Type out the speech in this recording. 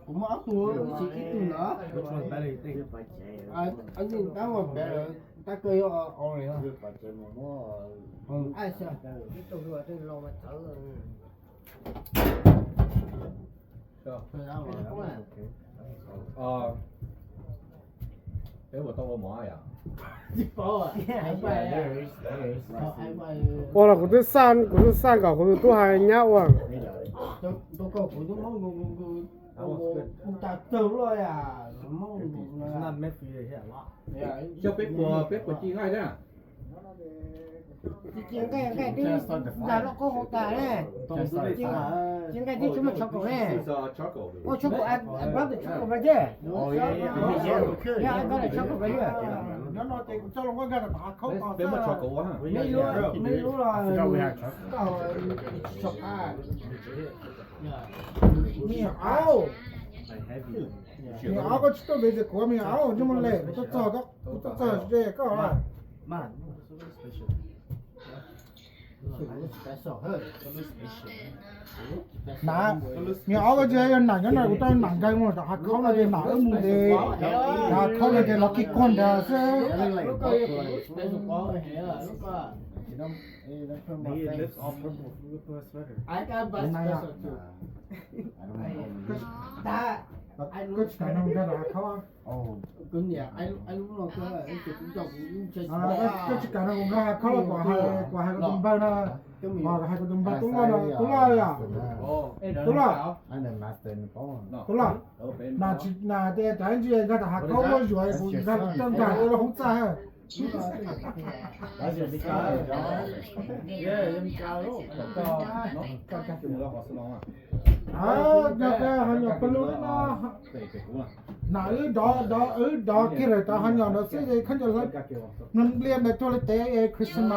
Kuv muaj ob tug, ib tug ntawd. Tab ua better, tab kawg yog orange. Peb puas tau ua mov yom? Ua los kuv twb xaj, kuv twb xaj kom kuv tus tub hais nyab ua. Coj peb puas, peb puas ci nqaij na. Ci nqaij, nqaij twb nta loj koob hauv tas ne. Ci nqaij twb tsis muaj chocolate ne. Ua chocolate, I brought the chocolate right there. Yeah, I got a chocolate right here. Meb lub, meb lub los koj tsis tso qab. Me nyuam aub, me nyuam aub, koj tsis tuaj visit kuv, me nyuam aub, ntsej muag lem, kuv tuaj txog, kuv tuaj txog ze koj lawm. Nam, me nyuam aub, koj tsis yog nam nyob no, kuv tau nam nkees mus tom hav khaub no ces nam wb mus ces hav khaub no ces los kig kuag ntag xwb. Koj tsis kam nrog nkawd los hav khaub? Koj tsis kam nrog kuv nkawd hav khaub los? Kuv hais, kuv hais kuv tus npawg no, hais kuv tus npawg tub loj no, tub loj yom, tub loj, tub loj. Nas tias cov ib ntsis nkag tom hav khaub muaj zuav, kuv nkag coj nkag coj lub hoob txaj. Yog tias ho nyuam pw lub no, nam wb dov, dov, wb dov kiag lawm cov ho nyuam ntawd xwb es khaub ncaws hlawv, nplias ntawd tuag li tes Christmas.